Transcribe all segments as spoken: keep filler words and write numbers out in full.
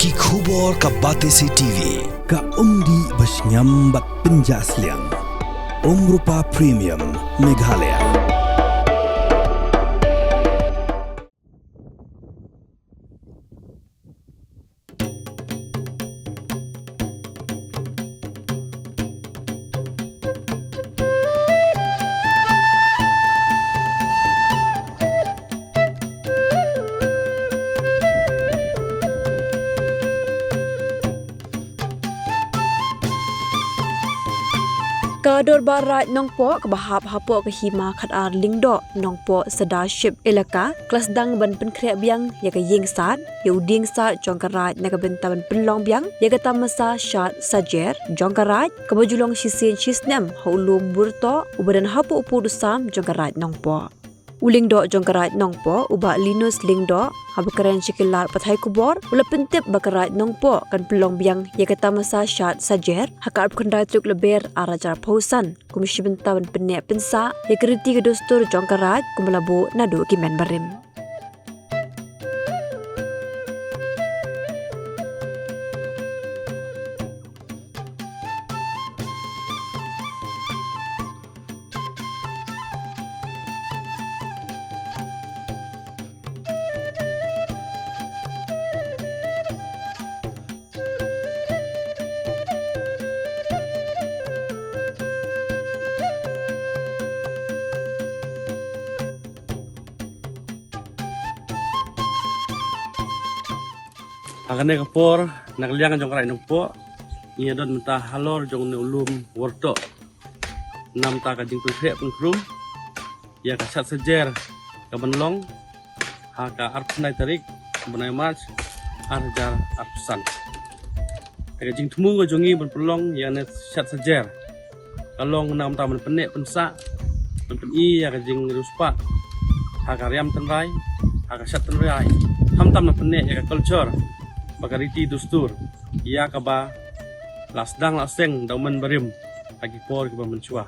Ki khubor ka Batesi T V, ka umdih ba shngiam bad pynjah sliang. Umrupa Premium, Meghalaya. Ka Dorbar Raid Nongpoh kaba hap hapoh ka Hima Khatar Lyngdoh Nongpoh Sadar Ship Elaka ka la sdang ban pynkhreh biang ïa ka ïing sad, ïa u dieng sad jong ka raid na ka bynta ban pynlong biang ïa ka tamasa Shad Sajer jong ka raid kaba ju long shisien shisnem ha u lum Burtoh uba don hapoh u pud u sam jong ka raid Nongpoh. U Lyngdoh jong ka raid Nongpoh, u Bah Linus Lyngdoh, haba kren sha ki lad pathai khubor, u la pyntip ba ka raid Nongpoh kan pynlong biang ïa ka tamasa Shad Sajer ha ka arphew khyndai tarik Lber ar hajar arphew san kum shi bynta ban pynneh pynsah ïa ka riti ka dustur jong ka raid kum ba la buh naduh ki mynbarim. Ha kane ka por, na ka liang jong ka raid Nongpoh, ngi ïa don mynta halor jong une u lum Wyrtoh. Namar ka jingpynkhreh pynkhrum ïa ka Shad Sajer kaban long ha ka arphew khyndai tarik bnai March ar hajar arphew san. Te ka jingthmu ka jong ngi ban pynlong ïa kane Shad Sajer ka long namar ban pynneh pynsah, ban pyni ïa ka jingriewspah ha ka riam tynrai, ha ka shad tynrai, khamtam ban pynneh ïa ka culture bad ka riti dustur ïa kaba la sdang la seng da u mynbarim ha ki por kiba mynshuwa.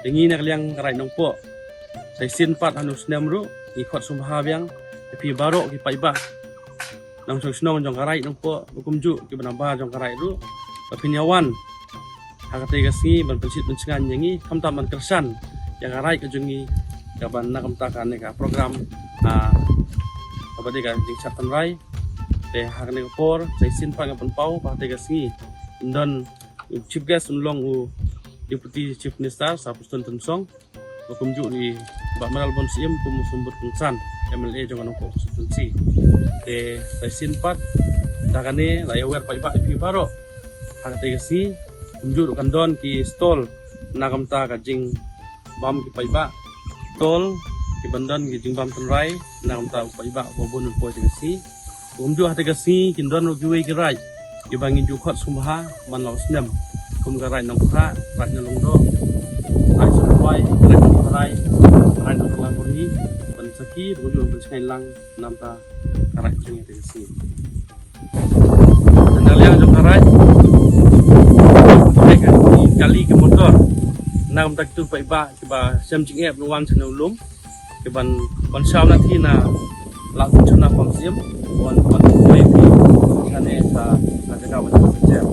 Te ngi na ka liang ka raid Nongpoh, sa shisien pat ha une u snem ruh ngi khot sngewbha biang ïa phi baroh ki paidbah nongshong shnong jong ka raid Nongpoh, bad kumjuh kiba nabar jong ka raid ruh, ba phin ïa wan ha katei ka sngi ban pynshit pynshngaiñ ïa ngi, khamtam ban kyrshan ïa ka raid ka jong ngi, kaban na ka bynta kane ka program, ah, kaba dei ka jingshad tynrai. Te ha kane ka por, sa shisien pat nga pynpaw ba katei ka sngi ngin don u chief guest, un long u Deputy Chief Minister Sir Prestone Tynsong, bad kumjuh ruh i Bah Mayralborn Syiem kum u symbud kongsan M L A jong ka Nongpoh constituency. Te sa shisien pat, da kane la ïa wer paidbah ïa phi baroh ha katei ka sngi. Kumjuh ruh kan don ki stall na ka bynta ka jingbam ki paidbah, stall kiban don ki jingbam tynrai na ka bynta u paidbah uba bun un poi ha katei ka sngi. Kumjuh ha katei ka sngi kin don ruh kiwei ki raid kiba ngin ju khot sngewbha man la u snem, kum ka raid Nongkhrah, raid Nonglyngdoh, raid Nongkhrah, raid Nongkhrah, raid Nongkhrah Burni, ban sakhi, ban ju pynshngaiñ lang namar ka raid jong ngi ha katei ka sngi. Na ka liang jong ka raid, ka kali ki motor, na ka bynta kito ki paidbah kiba shem jingeh ban wan sha une u lum, kiban wan shaw na thie na Lahkmen Chuna Farm Syiem, wan, wan poi phi kane sa, sa jaka ba jaka sa jem.